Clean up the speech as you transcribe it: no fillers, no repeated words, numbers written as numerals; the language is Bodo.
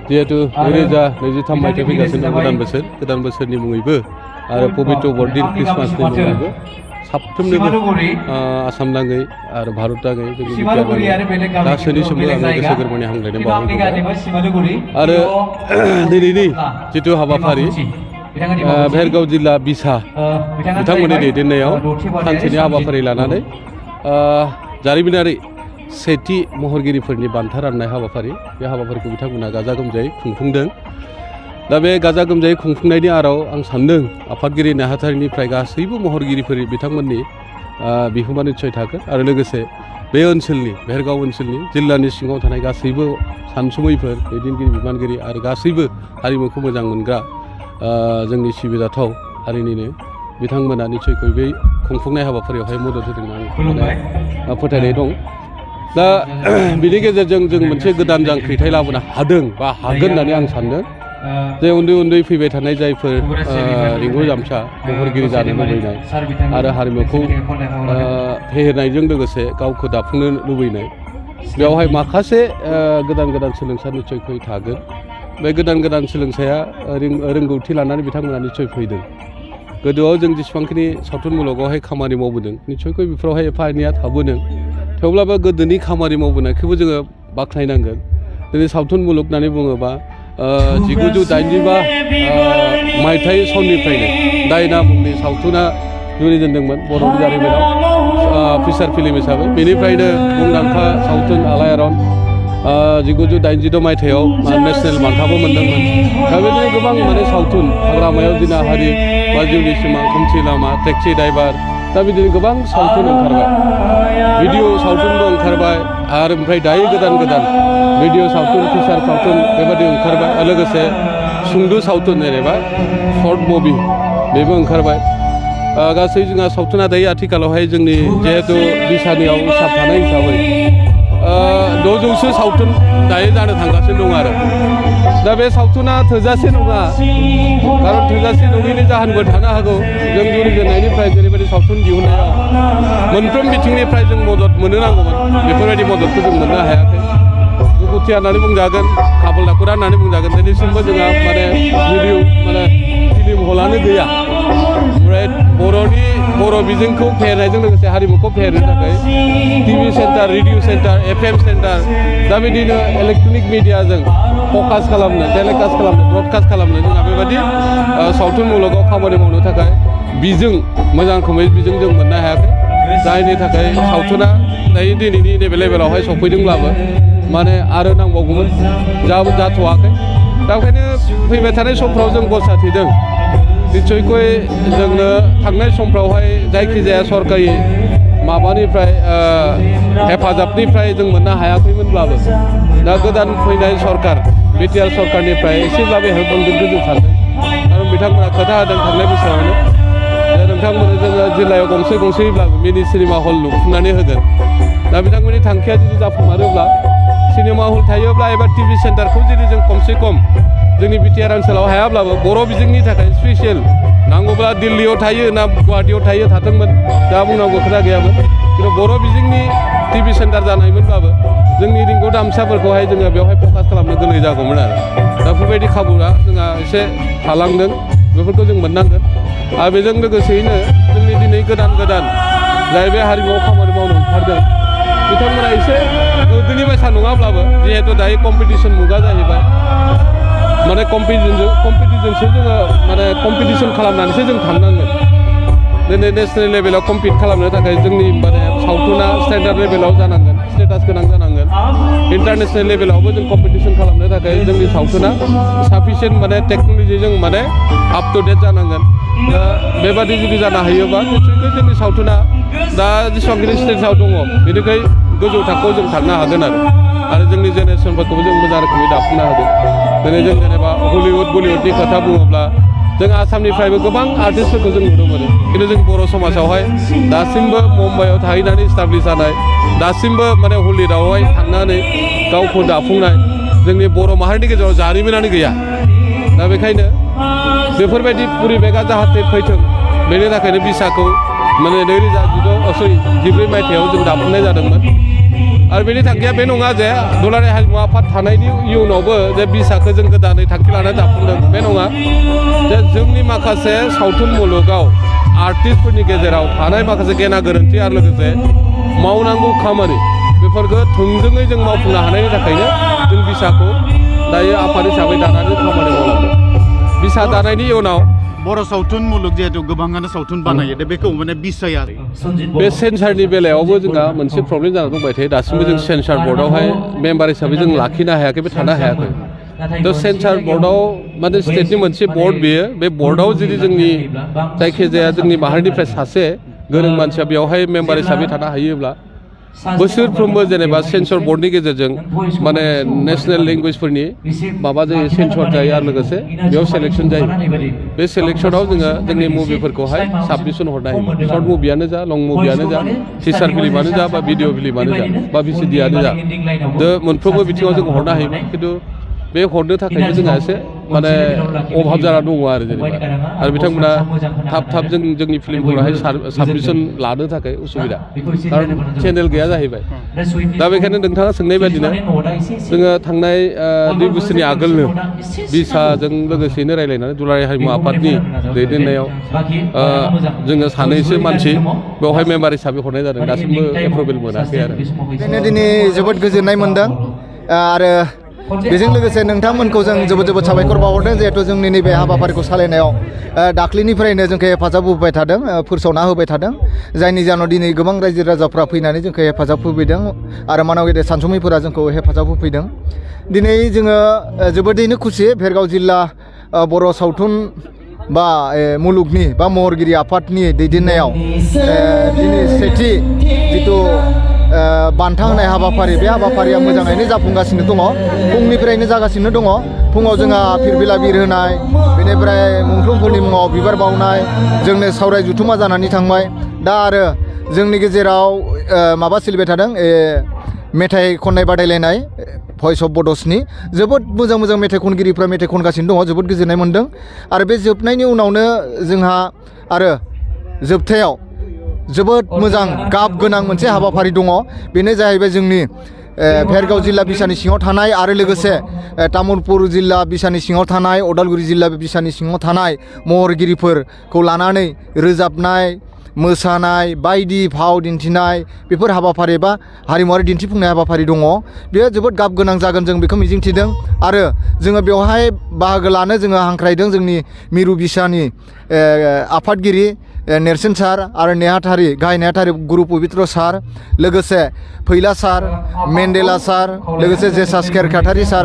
जिहेतु 2023 मायथाइ फैगासिनो गोदान बोसोरनि मुङैबो आरो पबित्र बरदिन ख्रिस्टमासनि मुङैबो साफ्रोमनोबो आसाम नाङै आरो भारत नाङै जोंनि गासैनिसिमबो आङो गोसो गोरबोनि हामलायनाय बावहरबाय आरो दिनैनि जिथु हाबाफारि भेरगाव जिल्ला बिसा बिथांमोननि दैदेननायाव सानसेनि हाबाफारि लानानै जारिमिनारि सेथि महरगिरिफोरनि बान्था राननाय हाबाफारि बे हाबाफारिखौ बिथांमोना गाजा गोमजायै खुंफुंदों। दा बे गाजा गोमजायै खुंफुंनायनि आराव आं सान्दों आफादगिरि नेहाथारिनिफ्राय गासैबो महरगिरिफोर बिथांमोननि बिहोमा निस्सय थागोन आरो लोगोसे बे ओनसोलनि भेरगाव ओनसोलनि जिल्लानि सिङाव थानाय गासैबो सानसुमैफोर दैदेनगिरि बिबानगिरि आरो गासैबो हारिमुखौ मोजां मोनग्रा जोंनि सिबिजाथाव हारिनिनो बिथांमोना निस्सयকৈ बे खुंफुंनाय हाबाफारियावहाय मदद होदों आं फोथायनाय दं। दा बिनि गेजेरजों जों मोनसे गोदान जांख्रिथाय लाबोनो हादों बा हागोन होननानै आं सान्दों जे उन्दै उन्दै फैबाय थानाय जायफोर रिंगु जामसा महरगिरि जानो लुबैनाय आरो हारिमुखौ फेहेरनायजों लोगोसे गावखौ दाफुंनो लुबैनाय बेवहाय माखासे गोदान सोलोंसा निस्सयকৈ थागोन। बे गोदान सोलोंसाया रोंगौथि लानानै बिथांमोना निस्सय फैदों। गोदोआव जों जेसेबांखिनि सावथुन मुलुगावहाय खामानि मावबोदों निस्सयকৈ बेफोरावहाय एफा एनैया थाबोदों। थेवब्लाबो गोदोनि खामानि मावबोनायखौबो जोङो बाख्नायनांगोन। दिनै सावथुन मुलुग होननानै बुङोबा 1985 मायथाइ सननिफ्रायनो दायना मुंनि सावथुना जुरिजेनदोंमोन बर'नि जारिमिनाव फिसार फिल्म हिसाबै। बेनिफ्रायनो मुंदांखा सावथुन आलायारन 1986 मायथाइयाव नेशनेल बान्थाबो मोनदोंमोन। दा बेबायदिनो गोबां सावथुन हाग्रामायाव दिनाहारि बा जिउनि सिमां खोमसि लामा टेक्सि ड्राइभार दा बिदिनो गोबां सावथुन ओंखारबाय। भिडिअ सावथुनबो ओंखारबाय आरो ओमफ्राय दायो गोदान भिडिअ सावथुन फिसार सावथुन बेबायदि ओंखारबाय आरो लोगोसे सुंद' सावथुन जेनेबा शर्ट मुभि बेबो ओंखारबाय। गासै जोंहा सावथुना दायो आथिखालावहाय जोंनि जिहेतु बिसानियाव हिसाब थानाय हिसाबै 600 सावथुन दायो जानो थांगासिनो दं आरो दा बे सावथुना थोजासे नङा। खारन थोजासे नङैनि जाहोनबो थानो हागौ। जों जुरिजेननायनिफ्राय जेरैबायदि सावथुन दिहुननायाव मोनफ्रोम बिथिंनिफ्राय जों मदद मोननो नांगौमोन बेफोरबायदि मददखौ जों मोननो हायाखै। दुखुथिया होननानै बुंजागोन खाफाल दाखुरा होननानै बुंजागोन। दिनैसिमबो जोंहा भिडिअ फिल्म हलानो गैया। ओमफ्राय बर' बिजोंखौ फेहेरनायजों लोगोसे हारिमुखौ फेहेरनो थाखाय TV centre radio centre FM centre दा बिदिनो इलेक्ट्रनिक मिडियाजों फकास खालामनो टेलिकास्ट खालामनो ब्रडकास्ट खालामनो जोंहा बेबायदि सावथुन मुलुगाव खामानि मावनो थाखाय मोजां रोखोमै बिजों जों मोननो हायाखै। जायनि थाखाय सावथुना दायो दिनैनि नैबे लेभेलावहाय सफैदोंब्लाबो आरो नांबावगौमोन जाथ'वाखै। दा ओंखायनो फैबाय थानाय समफ्राव जों गसा थिदों निस्सयকৈ जोंनो थांनाय समफ्रावहाय जायखिजाया सरकारि माबानिफ्राय हेफाजाबनिफ्राय जों मोननो हायाखैमोनब्लाबो दा गोदान फैनाय सरकार बिटिआर सरकारनिफ्राय एसेब्लाबो हेल्प मोनगोनखौ जों सानदों। आरो बिथांमोना खोथा होदों थांनाय बोसोरावनो नोंथांमोननो जोङो जिल्लायाव गंसेब्लाबो मिनि सिनेमा हल लुफुंनानै होगोन। दा बिथांमोननि थांखिया जुदि जाफुंमारोब्ला सिनेमा हल थायोब्ला एबा टिभि सेन्टारखौ जुदि जों खमसे खम जोंनि बिटिआर ओनसोलाव हायाब्लाबो बर' बिजोंनि थाखाय स्पेसियेल नांगौब्ला दिल्लीयाव थायो ना गुवाहाटीयाव थायो थाथोंमोन दा बुंनांगौ खोथा गैयामोन। खिन्थु बर' बिजोंनि टिभि सेन्टार जानायमोनब्लाबो जोंनि रिंगौ दामसाफोरखौहाय जोङो बेवहाय फकास खालामनो गोरलै जागौमोन आरो दा बेफोरबायदि खाबुआ जोंहा एसे थालांदों। बेफोरखौ जों मोननांगोन। आरो बेजों लोगोसेयैनो जोंनि दिनै गोदान जाय बे हारिमुआव खामानि मावनो ओंखारदों बिथांमोना एसे गोदोनि बायसा नङाब्लाबो जिहेतु दायो कम्पिटिसन मुगा जाहैबाय कम्पिटिसनसो जोङो कम्पिटिसन खालामनानैसो जों थांनांगोन। दिनै नेसनेल लेभेलाव कम्पिट खालामनो थाखाय जोंनि सावथुना स्टेन्डार्ड लेभेलाव जानांगोन स्टेटास गोनां जानांगोन। इन्टारनेसनेल लेभेलावबो जों कम्पिटिसन खालामनो थाखाय जोंनि सावथुना साफिसियेन्ट टेक्न'लजिजों आप टु डेट जानांगोन। दा बेबादि जुदि जानो हायोबा निस्सयকৈ जोंनि सावथुना दा जेसेबांखिनि स्टेजआव दङ बेनिफ्राय गोजौ थाखोआव जों थांनो हागोन आरो जोंनि जेनेरेसनफोरखौबो जों मोजां रोखोमै दाफुंनो हागोन। दिनै जों जेनेबा बलिउडनि खोथा बुङोब्ला जों आसामनिफ्रायबो गोबां आर्टिस्टफोरखौ जों नुनो मोनो। खिन्थु जों बर' समाजावहाय दासिमबो मुम्बाइआव थाहैनानै इस्टाब्लिस जानाय दासिमबो हलिउडआवहाय थांनानै गावखौ दाफुंनाय जोंनि बर' माहारिनि गेजेराव जारिमिनानो गैया। दा बेखायनो बेफोरबायदि परिबेगा जाहाथे फैथों बेनि थाखायनो बिसाखौ 2014 मायथाइयाव जों दाफुंनाय जादोंमोन। आरो बेनि थांखिया बे नङा जे दुलाराय हारिमु आफाद थानायनि इयुनावबो जे बिसाखौ जों गोदानै थांखि लानानै दाफुंदों बे नङा जे जोंनि माखासे सावथुन मुलुगाव आर्टिस्टफोरनि गेजेराव थानाय माखासे गेना गोरोन्थि आरो लोगोसे मावनांगौ खामानि बेफोरखौ थोंजोङै जों मावफुंनो हानायनि थाखायनो जों बिसाखौ दायो आफाद हिसाबै दानानै खामानि मावलांदों बिसा दानायनि उनाव बर' सावथुन मुलुग जिहेतु गोबाङानो सावथुन बानायो दा बेखौ माने बिसाया बे सेन्सारनि बेलायावबो जोंहा मोनसे प्रब्लेम जानानै दंबाय थायो दासिमबो जों सेन्सार बर्डआवहाय मेम्बार हिसाबै जों लाखिनो हायाखै बे थानो हायाखै थ' सेन्सार बर्डआव माने स्टेटनि मोनसे बर्ड बेयो बे बर्डआव जुदि जोंनि जायखिजाया जोंनि माहारिनिफ्राय सासे गोरों मानसिया बेवहाय मेम्बार हिसाबै थानो हायोब्ला बोसोरफ्रोमबो जेनेबा सेन्सर बर्डनि गेजेरजों माने नेसनेल लेंगुवेजफोरनि माबा जायो सेन्सर जायो आरो लोगोसे बेयाव सेलेक्सन जायो बे सेलेक्सनाव जोङो जोंनि मुभिफोरखौहाय साबमिसन हरनो हायो सर्ट मुभियानो जा लं मुभियानो जा टिचार फिल्मानो जा बा भिडिअ फिल्मानो जा बा भिसिडियानो जा मोनफ्रोमबो बिथिङाव जों हरनो हायोमोन खिन्थु बे हरनो थाखायबो जोंहा एसे माने अभाब जाना दङ आरो जेनेबा आरो बिथांमोना थाब जोंनि फिल्मफोरावहाय साबमिसन लानो थाखाय उसुबिदा खारन चेनेल गैया जाहैबाय दा बेखायनो नोंथाङा सोंनाय बायदिनो जोङो थांनाय 2 बोसोरनि आगोलनो बिसाजों लोगोसेनो रायलायनानै दुलाराय हारिमु आफादनि दैदेननायाव जोङो सानैसो मानसि बेवहाय मेम्बार हिसाबै हरनाय जादों दासिमबो एप्रुभेल मोनाखै आरो दिनै जोबोद गोजोननाय मोनदों आरो बेजों लोगोसे नोंथांमोनखौ जों जोबोद साबायखर बावहरदों जिहेतु जोंनि नैबे हाबाफारिखौ सालायनायाव दाख्लैनिफ्रायनो जोंखौ हेफाजाब होबाय थादों फोसावना होबाय थादों जायनि जाहोनाव दिनै गोबां रायजो राजाफ्रा फैनानै जोंखौ हेफाजाब होफैदों आरो मानव गेदेर सानसुमैफोरा जोंखौ हेफाजाब होफैदों दिनै जोङो जोबोदैनो खुसि भेरगाव जिल्ला बर' सावथुन बा मुलुगनि बा महरगिरि आफादनि दैदेननायाव दिनै सेथि जिथु बान्था होनाय हाबाफारि बे हाबाफारिया मोजाङैनो जाफुंगासिनो दङ फुंनिफ्रायनो जागासिनो दङ फुङाव जोंहा फिरबिला बिर होनाय बेनिफ्राय मुंख्लंफोरनि मुङाव बिबार बावनाय जोंनो सावराय जुथुमा जानानै थांबाय दा आरो जोंनि गेजेराव माबा सोलिबाय थादों मेथाइ खननाय बादायलायनाय भइस अफ बड'सनि जोबोद मोजां मेथाइ खनगिरिफ्रा मेथाइ खनगासिनो दङ जोबोद गोजोननाय मोनदों आरो बे जोबनायनि उनावनो जोंहा आरो जोबथायाव जोबोद मोजां गाब गोनां मोनसे हाबाफारि दङ बेनो जाहैबाय जोंनि भेरगाव जिल्ला बिसानि सिङाव थानाय आरो लोगोसे तामुलपुर जिल्ला बिसानि सिङाव थानाय उदालगुरि जिल्ला बिसानि सिङाव थानाय महरगिरिफोरखौ लानानै रोजाबनाय मोसानाय बायदि फाव दिन्थिनाय बेफोर हाबाफारि बा हारिमुवारि दिन्थिफुंनाय हाबाफारि दङ बेयो जोबोद गाब गोनां जागोन जों बेखौ मिजिंथिदों आरो जोङो बेवहाय बाहागो लानो जोङो हांख्रायदों जोंनि मिरु बिसानि आफादगिरि नेरसोन सार आरो नेहाथारि गाहाय नेहाथारि गुरु पबित्र सार लोगोसे फैला सार मेन्डेला सार लोगोसे जेसास केरकाटारि सार